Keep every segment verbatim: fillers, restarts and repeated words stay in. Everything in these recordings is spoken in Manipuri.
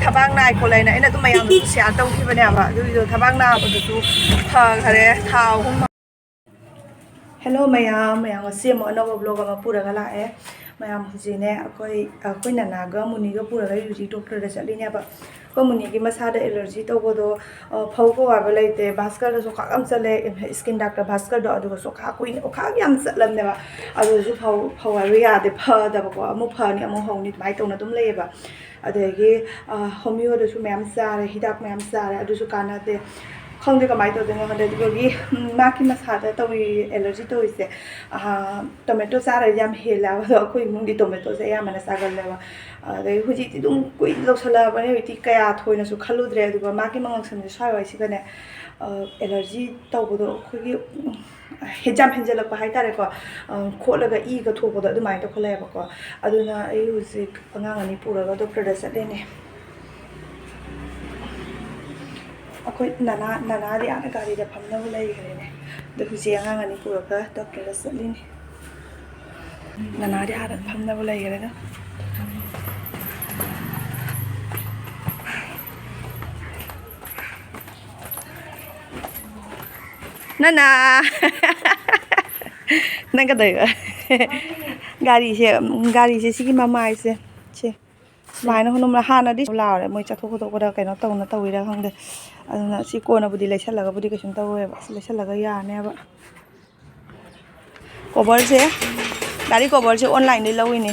ꯊꯕꯥꯛ ꯅꯥꯏ ꯈꯣꯠꯂꯦꯅ ꯑꯩꯅ ꯑꯗꯨꯝ ꯃꯌꯥꯝꯗꯁꯨ ꯁꯤꯌꯥꯔ ꯇꯧꯈꯤꯕꯅꯦꯕ꯫ ꯑꯗꯨꯒꯤꯗꯣ ꯊꯕꯥꯛ ꯅꯥꯕꯗꯨꯁꯨ ꯐꯈꯔꯦ, ꯊꯥ ꯑꯍꯨꯝ꯫ ꯍꯦꯜꯂꯣ ꯃꯌꯥꯝ, ꯃꯌꯥꯝ ꯉꯁꯤ ꯑꯃꯨꯛ ꯑꯅꯧꯕ ꯕ꯭ꯂꯣꯒ ꯑꯃ ꯄꯨꯔꯒ ꯂꯥꯛꯑꯦ꯫ ꯃꯌꯥꯝ ꯍꯧꯖꯤꯛꯅꯦ, ꯑꯩꯈꯣꯏ ꯑꯩꯈꯣꯏ ꯅꯅꯥꯒ ꯃꯨꯅꯤꯒ ꯄꯨꯔꯒ ꯍꯧꯖꯤꯛ ꯗꯣꯛꯇꯔꯗ ꯆꯠꯂꯤꯅꯦꯕ꯫ ꯑꯩꯈꯣꯏ ꯃꯨꯅꯤꯒꯤ ꯃꯁꯥꯗ ꯑꯦꯂꯔꯖꯤ ꯇꯧꯕꯗꯣ, ꯑ, ꯐꯧ ꯐꯧ ꯍꯥꯏꯕ ꯂꯩꯇꯦ꯫ ꯚꯥꯁꯀꯔꯗꯁꯨ ꯈꯥꯛ ꯌꯥꯝ ꯆꯠꯂꯦ, ꯁ꯭ꯀꯤꯟ ꯗꯥꯛꯇꯔ ꯚꯥꯁꯀꯔꯗꯣ, ꯑꯗꯨꯒꯁꯨ ꯈꯥꯛ ꯀꯨꯏꯅ ꯈꯥꯛ ꯌꯥꯝ ꯆꯠꯂꯝꯅꯦꯕ꯫ ꯑꯗꯨꯁꯨ ꯐꯧ ꯐꯧ ꯍꯥꯏꯕ ꯌꯥꯗꯦ, ꯐꯗꯕꯀꯣ, ꯑꯃꯨꯛ ꯐꯅꯤ ꯑꯃꯨꯛ ꯍꯧꯅꯤ ꯑꯗꯨꯃꯥꯏꯅ ꯇꯧꯅ ꯑꯗꯨꯝ ꯂꯩꯌꯦꯕ꯫ ꯑꯗꯒꯤ, ꯑ, ꯍꯣꯃꯤꯌꯣꯗꯁꯨ ꯃꯌꯥꯝ ꯆꯥꯔꯦ, ꯍꯤꯗꯥꯛ ꯃꯌꯥꯝ ꯆꯥꯔꯦ, ꯑꯗꯨꯁꯨ ꯀꯥꯟꯅꯗꯦ꯫ ꯈꯪꯗꯦ ꯀꯃꯥꯏꯅ ꯇꯧꯗꯣꯏꯅꯣ ꯈꯪꯗꯦ꯫ ꯑꯗꯨꯗꯒꯤ, ꯎꯝ, ꯃꯥꯒꯤ ꯃꯁꯥꯗ ꯇꯧꯔꯤ ꯑꯦꯂꯔꯖꯤ ꯇꯧꯔꯤꯁꯦ, ꯑ, ꯇꯣꯃꯦꯇꯣ ꯆꯥꯔꯗꯤ ꯌꯥꯝ ꯍꯦꯜꯂꯦ ꯍꯥꯏꯕꯗꯣ꯫ ꯑꯩꯈꯣꯏ ꯏꯃꯨꯡꯗꯤ ꯇꯣꯃꯦꯇꯣꯁꯦ ꯑꯌꯥꯝꯕꯅ ꯆꯥꯒꯜꯂꯦꯕ꯫ ꯑꯗꯩ ꯍꯧꯖꯤꯛꯇꯤ ꯑꯗꯨꯝ ꯀꯨꯏꯅ ꯇꯧꯁꯜꯂꯛꯑꯕꯅꯦ, ꯍꯧꯖꯤꯛꯇꯤ ꯀꯌꯥ ꯊꯣꯏꯅꯁꯨ ꯈꯜꯂꯨꯗ꯭ꯔꯦ꯫ ꯑꯗꯨꯒ ꯃꯥꯒꯤ ꯃꯉꯛꯁꯝꯁꯦ ꯁ꯭ꯋꯥꯏꯋꯥꯏꯁꯤꯒꯅꯦ, ꯑ, ꯑꯦꯂꯔꯖꯤ ꯇꯧꯕꯗꯣ ꯑꯩꯈꯣꯏꯒꯤ, ꯎꯝ, ꯍꯦꯟ-, ꯌꯥꯝ ꯍꯦꯟꯖꯜꯂꯛꯄ ꯍꯥꯏꯇꯥꯔꯦꯀꯣ꯫ ꯑ, ꯈꯣꯠꯂꯒ ꯏꯒ ꯊꯣꯛꯄꯗꯣ ꯑꯗꯨꯃꯥꯏꯅ ꯇꯧꯈꯠꯂꯛꯑꯦꯕꯀꯣ꯫ ꯑꯗꯨꯅ ꯑꯩ ꯍꯧꯖꯤꯛ ꯑꯉꯥꯡ ꯑꯅꯤ ꯄꯨꯔꯒ ꯗꯣꯛꯇꯔꯗ ꯆꯠꯂꯤꯅꯦ꯫ ꯑꯩꯈꯣꯏ ꯅꯅꯥ, ꯅꯅꯥꯗꯤ ꯑꯥꯗ ꯒꯥꯔꯤꯗ ꯐꯝꯅꯕ ꯂꯩꯈ꯭ꯔꯦꯅꯦ꯫ ꯑꯗꯣ ꯍꯧꯖꯤꯛ ꯑꯉꯥꯡ ꯑꯅꯤ ꯄꯨꯔꯒ ꯗꯣꯛꯇꯔꯗ ꯆꯠꯂꯤꯅꯦ꯫ ꯅꯅꯥꯗꯤ ꯑꯥꯗ ꯐꯝꯅꯕ ꯂꯩꯈ꯭ꯔꯦꯗ꯫ ꯅꯅꯥ! ꯅꯪ ꯀꯩꯗꯧꯔꯤꯕ? ꯒꯥꯔꯤꯁꯦ, ꯒꯥꯔꯤꯁꯦ ꯁꯤꯒꯤ ꯃꯃꯥꯏꯁꯦ, ꯁꯦ꯫ ꯁꯨꯃꯥꯏꯅ ꯍꯨꯅꯨꯝ ꯍꯥꯟꯅꯗꯤ ꯂꯥꯎꯔꯦ, ꯃꯣꯏ ꯆꯠꯊꯣꯛ ꯈꯣꯠꯇꯣꯛꯄꯗ ꯀꯩꯅꯣ ꯇꯧꯅ ꯇꯧꯋꯤꯔꯥ ꯈꯪꯗꯦ꯫ ꯑꯗꯨꯅ ꯁꯤ ꯀꯣꯟꯅꯕꯨꯗꯤ ꯂꯩꯁꯜꯂꯒꯕꯨꯗꯤ ꯀꯩꯁꯨꯝ ꯇꯧꯔꯣꯏꯕ, ꯁꯤ ꯂꯩꯁꯜꯂꯒ ꯌꯥꯅꯦꯕ꯫ ꯀꯣꯕꯔꯁꯦ, ꯒꯥꯔꯤ ꯀꯣꯕꯔꯁꯦ ꯑꯣꯟꯂꯥꯏꯟꯗꯩ ꯂꯧꯋꯤꯅꯦ꯫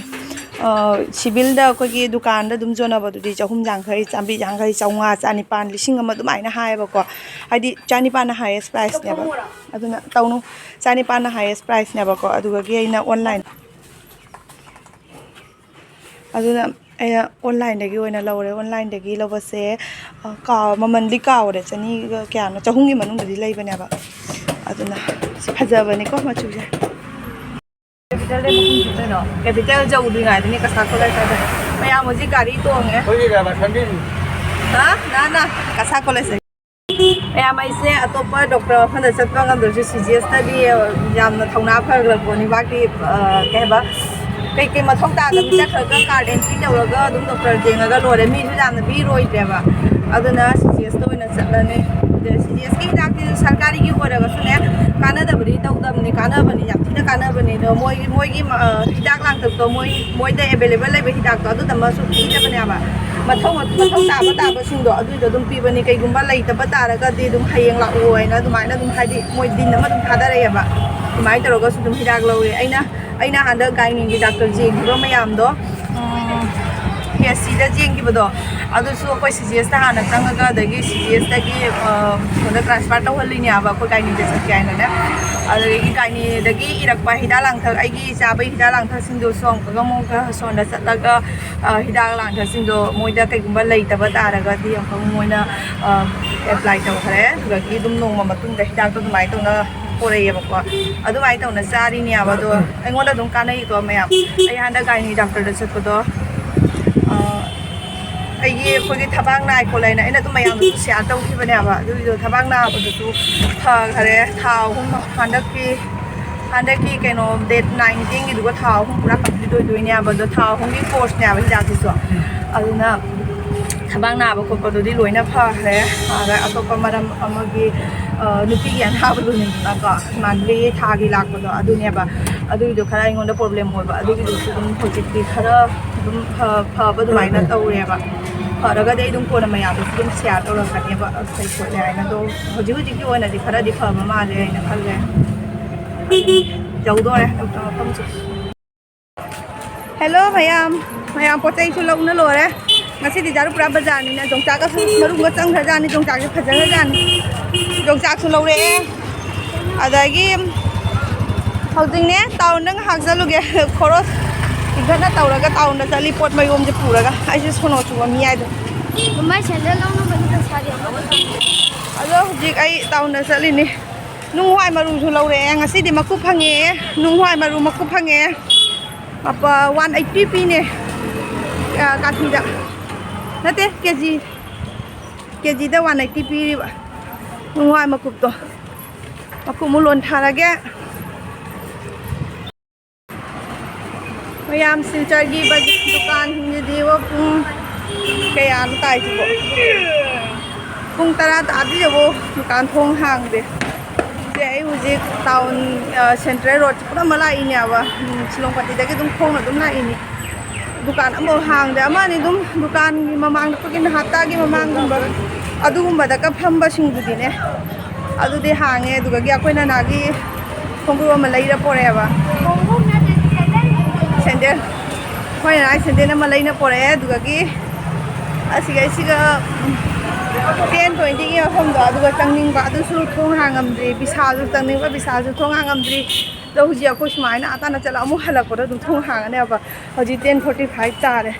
ꯑ, ꯁꯤꯚꯤꯜꯗ ꯑꯩꯈꯣꯏꯒꯤ ꯗꯨꯀꯥꯟꯗ ꯑꯗꯨꯝ ꯌꯣꯟꯅꯕꯗꯨꯗꯤ ꯆꯍꯨꯝ ꯌꯥꯡꯈꯩ, ꯆꯥꯝꯃꯔꯤ ꯌꯥꯡꯈꯩ, ꯆꯥꯝꯃꯉꯥ, ꯆꯅꯤꯄꯥꯟ, ꯂꯤꯁꯤꯡ ꯑꯃ ꯑꯗꯨꯃꯥꯏꯅ ꯍꯥꯏꯌꯦꯕꯀꯣ꯫ ꯍꯥꯏꯗꯤ ꯆꯅꯤꯄꯥꯟꯅ ꯍꯥꯏꯌꯦꯁ ꯄ꯭ꯔꯥꯏꯁꯅꯦꯕ꯫ ꯑꯗꯨꯅ ꯇꯧꯅꯨ, ꯆꯅꯤꯄꯥꯟꯅ ꯍꯥꯏꯌꯦꯁ ꯄ꯭ꯔꯥꯏꯁꯅꯦꯕꯀꯣ꯫ ꯑꯗꯨꯒꯒꯤ ꯑꯩꯅ ꯑꯣꯟꯂꯥꯏꯟ ꯑꯗꯨꯅ ꯑꯩꯅ ꯑꯣꯟꯂꯥꯏꯟꯗꯒꯤ ꯑꯣꯏꯅ ꯂꯧꯔꯦ꯫ ꯑꯣꯟꯂꯥꯏꯟꯗꯒꯤ ꯂꯧꯕꯁꯦ, ꯑ, ꯀꯥꯎ-, ꯃꯃꯜꯗꯤ ꯀꯥꯎꯔꯦ꯫ ꯆꯅꯤꯒ ꯀꯌꯥꯅꯣ, ꯆꯍꯨꯝꯒꯤ ꯃꯅꯨꯡꯗꯗꯤ ꯂꯩꯕꯅꯦꯕ꯫ ꯑꯗꯨꯅ ꯁꯤ ꯐꯖꯕꯅꯤꯀꯣ ꯃꯆꯨꯁꯦ꯫ ꯀꯦꯄꯤꯇꯦꯜꯗ ꯃꯈꯨꯝꯁꯤ ꯀꯩꯅꯣ? ꯀꯦꯄꯤꯇꯦꯜ ꯌꯧꯗ꯭ꯔꯤꯉꯩꯗꯅꯦ ꯀꯁꯥ ꯀꯣꯂꯦꯖ ꯍꯥꯏꯗꯣ꯫ ꯃꯌꯥꯝ ꯍꯧꯖꯤꯛ ꯒꯥꯔꯤ ꯇꯣꯡꯉꯦ꯫ ꯍꯥ? ꯅꯥ, ꯅꯥ, ꯀꯁꯥ ꯀꯣꯂꯦꯖ꯫ ꯃꯌꯥꯝ ꯑꯩꯁꯦ ꯑꯇꯣꯞꯄ ꯗꯣꯛꯇꯔ ꯃꯐꯝꯗ ꯆꯠꯄ ꯉꯝꯗ꯭ꯔꯁꯨ ꯁꯤ ꯖꯤ ꯑꯦꯁꯇꯗꯤ ꯌꯥꯝꯅ ꯊꯧꯅꯥ ꯐꯈ꯭ꯔ ꯄꯣꯠꯅꯤ꯫ ꯃꯥꯒꯤ, ꯑ, ꯀꯩ ꯍꯥꯏꯕ, ꯀꯩꯀꯩ ꯃꯊꯧ ꯇꯥꯗꯕ ꯆꯠꯈ꯭ꯔꯒ ꯀꯥꯔꯗ ꯑꯦꯟꯇ꯭ꯔꯤ ꯇꯧꯔꯒ ꯑꯗꯨꯝ ꯗꯣꯛꯇꯔ ꯌꯦꯡꯉꯒ ꯂꯣꯏꯔꯦ, ꯃꯤꯁꯨ ꯌꯥꯝꯅ ꯄꯤꯔꯣꯏꯗ꯭ꯔꯦꯕ꯫ ꯑꯗꯨꯅ ꯁꯤ ꯖꯤ ꯑꯦꯁꯇ ꯑꯣꯏꯅ ꯆꯠꯂꯅꯤ꯫ ꯑꯗ ꯁꯤ ꯖꯤ ꯑꯦꯁꯀꯤ ꯍꯤꯗꯥꯛꯇꯤ ꯁꯔꯀꯥꯔꯒꯤ ꯑꯣꯏꯔꯒꯁꯨꯅꯦ, ꯀꯥꯟꯅꯗꯕꯗꯤ ꯇꯧꯗꯕꯅꯤ, ꯀꯥꯟꯅꯕꯅꯤ, ꯌꯥꯝ ꯊꯤꯅ ꯀꯥꯟꯅꯕꯅꯤ꯫ ꯑꯗꯣ ꯃꯣꯏꯒꯤ ꯃꯣꯏꯒꯤ ꯃ-, ꯑ, ꯍꯤꯗꯥꯛ ꯂꯥꯡꯊꯛꯇꯣ, ꯃꯣꯏ ꯃꯣꯏꯗ ꯑꯦꯕꯥꯏꯂꯦꯕꯜ ꯂꯩꯕ ꯍꯤꯗꯥꯛꯇꯣ ꯑꯗꯨꯗꯃꯁꯨ ꯄꯤꯗꯕꯅꯦꯕ꯫ ꯃꯊꯧ ꯃꯊꯧ ꯇꯥꯕ ꯇꯥꯕꯁꯤꯡꯗꯣ ꯑꯗꯨꯏꯗꯣ ꯑꯗꯨꯝ ꯄꯤꯕꯅꯤ꯫ ꯀꯩꯒꯨꯝꯕ ꯂꯩꯇꯕ ꯇꯥꯔꯒꯗꯤ ꯑꯗꯨꯝ ꯍꯌꯦꯡ ꯂꯥꯛꯑꯣ ꯍꯥꯏꯅ ꯑꯗꯨꯃꯥꯏꯅ ꯑꯗꯨꯝ, ꯍꯥꯏꯗꯤ, ꯃꯣꯏ ꯗꯤꯟ ꯑꯃ ꯑꯗꯨꯝ ꯊꯥꯗꯔꯛꯑꯦꯕ꯫ ꯑꯗꯨꯃꯥꯏꯅ ꯇꯧꯔꯒꯁꯨ ꯑꯗꯨꯝ ꯍꯤꯗꯥꯛ ꯂꯧꯔꯦ꯫ ꯑꯩꯅ ꯑꯩꯅ ꯍꯟꯗꯛ ꯒꯥꯏꯅꯤꯒꯤ ꯗꯥꯛꯇꯔ ꯌꯦꯡꯈꯤꯕ ꯃꯌꯥꯝꯗꯣ, ꯎꯝ, ꯄꯤ ꯑꯩꯆ ꯁꯤꯗ ꯌꯦꯡꯈꯤꯕꯗꯣ, ꯑꯗꯨꯁꯨ ꯑꯩꯈꯣꯏ ꯁꯤ ꯖꯤ ꯑꯦꯁꯇ ꯍꯥꯟꯅ ꯆꯪꯉꯒ, ꯑꯗꯒꯤ ꯁꯤ ꯖꯤ ꯑꯦꯁꯇꯒꯤ, ꯑ, ꯁꯣꯝꯗ ꯇ꯭ꯔꯥꯟꯁꯐꯔ ꯇꯧꯍꯜꯂꯤꯅꯦꯕ ꯑꯩꯈꯣꯏ ꯒꯥꯏꯅꯤꯗ ꯆꯠꯀꯦ ꯍꯥꯏꯅꯅꯦ꯫ ꯑꯗꯒꯤ ꯒꯥꯏꯅꯤꯗꯒꯤ ꯏꯔꯛꯄ ꯍꯤꯗꯥꯛ ꯂꯥꯡꯊꯛ, ꯑꯩꯒꯤ ꯆꯥꯕꯒꯤ ꯍꯤꯗꯥꯛ ꯂꯥꯡꯊꯛꯁꯤꯡꯗꯨꯁꯨ ꯑꯃꯨꯛꯀ ꯑꯃꯨꯛꯀ ꯁꯣꯝꯗ ꯆꯠꯂꯒ, ꯑ, ꯍꯤꯗꯥꯛ ꯂꯥꯡꯊꯛꯁꯤꯡꯗꯣ ꯃꯣꯏꯗ ꯀꯩꯒꯨꯝꯕ ꯂꯩꯇꯕ ꯇꯥꯔꯒꯗꯤ ꯑꯃꯨꯛꯀ ꯃꯣꯏꯅ, ꯑ, ꯑꯦꯄ꯭ꯂꯥꯏ ꯇꯧꯈ꯭ꯔꯦ꯫ ꯑꯗꯨꯗꯒꯤ ꯑꯗꯨꯝ ꯅꯣꯡꯃ ꯃꯇꯨꯡꯗ ꯍꯤꯗꯥꯛꯇꯣ ꯑꯗꯨꯃꯥꯏꯅ ꯇꯧꯅ ꯄꯣꯔꯛꯑꯦꯕꯀꯣ꯫ ꯑꯗꯨꯃꯥꯏꯅ ꯇꯧꯅ ꯆꯥꯔꯤꯅꯦꯕ꯫ ꯑꯗꯣ ꯑꯩꯉꯣꯟꯗ ꯑꯗꯨꯝ ꯀꯥꯟꯅꯩꯀꯣ ꯃꯌꯥꯝ꯫ ꯑꯩ ꯍꯟꯗꯛ ꯒꯥꯏꯅꯤ ꯗꯥꯛꯇꯔꯗ ꯆꯠꯄꯗꯣ, ꯑ, ꯑꯩꯒꯤ, ꯑꯩꯈꯣꯏꯒꯤ ꯊꯕꯥꯛ ꯅꯥꯏ ꯈꯣꯠꯂꯦꯅ ꯑꯩꯅ ꯑꯗꯨꯝ ꯃꯌꯥꯝꯗꯁꯨ ꯁꯤꯌꯥꯔ ꯇꯧꯈꯤꯕꯅꯦꯕ꯫ ꯑꯗꯨꯒꯤꯗꯣ ꯊꯕꯥꯛ ꯅꯥꯕꯗꯨꯁꯨ ꯐꯈꯔꯦ꯫ ꯊꯥ ꯑꯍꯨꯝ ꯍꯟꯗꯛꯀꯤ, ꯍꯟꯗꯛꯀꯤ ꯀꯩꯅꯣ, ꯗꯦꯠ ꯅꯥꯏꯟꯇꯤꯟꯒꯤꯗꯨꯒ ꯊꯥ ꯑꯍꯨꯝ ꯄꯨꯔꯥ ꯀꯝꯄ꯭ꯂꯤꯠ ꯑꯣꯏꯗꯣꯏꯅꯦꯕ꯫ ꯑꯗꯣ ꯊꯥ ꯑꯍꯨꯝꯒꯤ ꯀꯣꯔꯁꯅꯦꯕ ꯍꯤꯗꯥꯛꯁꯤꯁꯨ꯫ ꯑꯗꯨꯅ ꯊꯕꯥꯛ ꯅꯥꯕ ꯈꯣꯠꯄꯗꯨꯗꯤ ꯂꯣꯏꯅ ꯐꯈ꯭ꯔꯦ꯫ ꯑꯗ ꯑꯇꯣꯞꯄ ꯃꯔꯝ ꯑꯃꯒꯤ, ꯑ, ꯅꯨꯄꯤꯒꯤ ꯑꯅꯥꯕꯗꯨꯅꯤꯗꯅꯀꯣ, ꯃꯟꯂꯤ ꯊꯥꯒꯤ ꯂꯥꯛꯄꯗꯣ ꯑꯗꯨꯅꯦꯕ꯫ ꯑꯗꯨꯒꯤꯗꯣ ꯈꯔ ꯑꯩꯉꯣꯟꯗ ꯄ꯭ꯔꯣꯕ꯭ꯂꯦꯝ ꯑꯣꯏꯕ, ꯑꯗꯨꯒꯤꯗꯨꯁꯨ ꯑꯗꯨꯝ ꯍꯧꯖꯤꯛꯇꯤ ꯈꯔ ꯑꯗꯨꯝ ꯐ-, ꯐꯕ ꯑꯗꯨꯃꯥꯏꯅ ꯇꯧꯔꯦꯕ꯫ ꯐꯔꯒꯗꯤ ꯑꯩ ꯑꯗꯨꯝ ꯀꯣꯟꯅ ꯃꯌꯥꯝꯗꯁꯨ ꯑꯗꯨꯝ ꯁꯤꯌꯥꯔ ꯇꯧꯔꯛꯀꯅꯦꯕ, ꯐꯩ ꯈꯣꯠꯂꯦ ꯍꯥꯏꯅ꯫ ꯑꯗꯣ ꯍꯧꯖꯤꯛ ꯍꯧꯖꯤꯛꯀꯤ ꯑꯣꯏꯅꯗꯤ ꯈꯔꯗꯤ ꯐꯕ ꯃꯥꯜꯂꯦ ꯍꯥꯏꯅ ꯈꯜꯂꯦ꯫ ꯌꯧꯗꯣꯔꯦ ꯗꯣꯛꯇꯔ ꯃꯐꯝꯁꯦ꯫ ꯍꯦꯜꯂꯣ ꯃꯌꯥꯝ, ꯃꯌꯥꯝ ꯄꯣꯠ ꯆꯩꯁꯨ ꯂꯧꯅ ꯂꯣꯏꯔꯦ꯫ ꯉꯁꯤꯗꯤ ꯖꯥꯔꯨꯄꯨꯔꯥ ꯕꯖꯥꯔꯅꯤꯅ ꯌꯣꯡꯆꯥꯛꯀꯁꯨ ꯃꯔꯨꯝꯒ ꯆꯪꯈ꯭ꯔꯖꯥꯠꯅꯤ꯫ ꯌꯣꯡꯆꯥꯛꯁꯦ ꯐꯖꯈ꯭ꯔꯖꯥꯠꯅꯤ꯫ ꯌꯣꯡꯆꯥꯛꯁꯨ ꯂꯧꯔꯛꯑꯦ꯫ ꯑꯗꯒꯤ ꯍꯧꯖꯤꯛꯅꯦ ꯇꯥꯎꯟꯗ ꯉꯥꯏꯍꯥꯛ ꯆꯠꯂꯨꯒꯦ꯫ ꯈꯣꯔꯣꯁ ꯆꯤꯡꯈꯠꯅ ꯇꯧꯔꯒ ꯇꯥꯎꯟꯗ ꯆꯠꯂꯤ, ꯄꯣꯠ ꯃꯌꯣꯝꯁꯦ ꯄꯨꯔꯒ꯫ ꯑꯩꯁꯦ ꯁꯣꯅꯣ ꯆꯨꯕ ꯃꯤ ꯍꯥꯏꯗꯣ꯫ ꯃꯃꯥꯏ ꯁꯦꯟꯗꯜ ꯂꯧꯅꯕꯗꯤ ꯄꯩꯁꯥꯗꯤ ꯑꯃꯠꯇ ꯐꯪꯗꯦ꯫ ꯑꯗꯣ ꯍꯧꯖꯤꯛ ꯑꯩ ꯇꯥꯎꯟꯗ ꯆꯠꯂꯤꯅꯤ꯫ ꯅꯨꯡ ꯍꯋꯥꯏ ꯃꯔꯨꯁꯨ ꯂꯧꯔꯛꯑꯦ꯫ ꯉꯁꯤꯗꯤ ꯃꯀꯨ ꯐꯪꯉꯦ꯫ ꯅꯨꯡ ꯍꯋꯥꯏ ꯃꯔꯨ ꯃꯀꯨ ꯐꯪꯉꯦ꯫ ꯃꯄꯥ ꯋꯥꯟ ꯑꯩꯠꯇꯤ ꯄꯤꯅꯦ꯫ ꯑ, ꯀꯥꯊꯤꯗ ꯅꯠꯇꯦ, ꯀꯦ ꯖꯤ, ꯀꯦ ꯖꯤꯗ ꯋꯥꯟ ꯑꯩꯠꯇꯤ ꯄꯤꯔꯤꯕ ꯅꯨꯡ ꯍꯋꯥꯏ ꯃꯀꯨꯞꯇꯣ꯫ ꯃꯀꯨꯞ ꯑꯃꯨꯛ ꯂꯣꯟꯊꯔꯒꯦ꯫ ꯃꯌꯥꯝ ꯁꯤꯜꯆꯔꯒꯤ ꯕꯖ-, ꯗꯨꯀꯥꯟꯁꯤꯡꯁꯤꯗꯤꯕꯣ ꯄꯨꯡ ꯀꯌꯥꯅꯣ ꯇꯥꯏꯁꯤꯕꯣ? ꯄꯨꯡ ꯇꯔꯥ ꯇꯥꯗ꯭ꯔꯤꯁꯤꯕꯣ ꯗꯨꯀꯥꯟ ꯊꯣꯡ ꯍꯥꯡꯗꯦ꯫ ꯁꯦ ꯑꯩ ꯍꯧꯖꯤꯛ ꯇꯥꯎꯟ, ꯑ, ꯁꯦꯟꯇ꯭ꯔꯦꯜ ꯔꯣꯗ ꯄꯨꯔꯥ ꯑꯃ ꯂꯥꯛꯏꯅꯦꯕ꯫ ꯎꯝ, ꯁꯤꯂꯣꯡꯄꯥꯇꯤꯗꯒꯤ ꯑꯗꯨꯝ ꯈꯣꯡꯅ ꯑꯗꯨꯝ ꯂꯥꯛꯏꯅꯤ꯫ ꯗꯨꯀꯥꯟ ꯑꯃꯐꯥꯎ ꯍꯥꯡꯗꯦ꯫ ꯑꯃ ꯑꯅꯤ ꯑꯗꯨꯝ ꯗꯨꯀꯥꯟꯒꯤ ꯃꯃꯥꯡꯗ ꯑꯩꯈꯣꯏꯒꯤ ꯅꯍꯥꯇꯥꯒꯤ ꯃꯃꯥꯡꯒꯨꯝꯕ ꯑꯗꯨꯒꯨꯝꯕꯗꯒ ꯐꯝꯕꯁꯤꯡꯗꯨꯗꯤꯅꯦ꯫ ꯑꯗꯨꯗꯤ ꯍꯥꯡꯉꯦ꯫ ꯑꯗꯨꯗꯒꯤ ꯑꯩꯈꯣꯏ ꯅꯅꯥꯒꯤ ꯈꯣꯡꯎꯞ ꯑꯃ ꯂꯩꯔ ꯄꯣꯔꯛꯑꯦꯕ꯫ ꯁꯦꯟꯗꯦꯜ꯫ ꯑꯩꯈꯣꯏ ꯅꯅꯥꯒꯤ ꯁꯦꯟꯗꯦꯜ ꯑꯃ ꯂꯩꯅ ꯄꯣꯔꯛꯑꯦ꯫ ꯑꯗꯨꯗꯒꯤ ꯑꯁꯤꯒ ꯑꯩꯁꯤꯒ ten twenty-ꯒꯤ ꯃꯐꯝꯗꯣ ꯑꯗꯨꯒ ꯆꯪꯅꯤꯡꯕ, ꯑꯗꯨꯁꯨ ꯊꯣꯡ ꯍꯥꯡꯉꯝꯗ꯭ꯔꯤ, ꯕꯤꯁꯥꯜꯁꯨ ꯆꯪꯅꯤꯡꯕ, ꯕꯤꯁꯥꯜꯁꯨ ꯊꯣꯡ ꯍꯥꯡꯉꯝꯗ꯭ꯔꯤ꯫ ꯑꯗꯣ ꯍꯧꯖꯤꯛ ꯑꯩꯈꯣꯏ ꯁꯨꯃꯥꯏꯅ ꯑꯥ ꯇꯥꯅ ꯆꯠꯂ ꯑꯃꯨꯛ ꯍꯜꯂꯛꯄꯗ ꯑꯗꯨꯝ ꯊꯣꯡ ꯍꯥꯡꯉꯅꯦꯕ꯫ ꯍꯧꯖꯤꯛ ten forty five ꯇꯥꯔꯦ꯫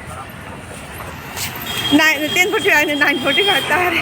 Nine, ten forty five ꯅꯦ, nine forty five ꯇꯥꯔꯦ꯫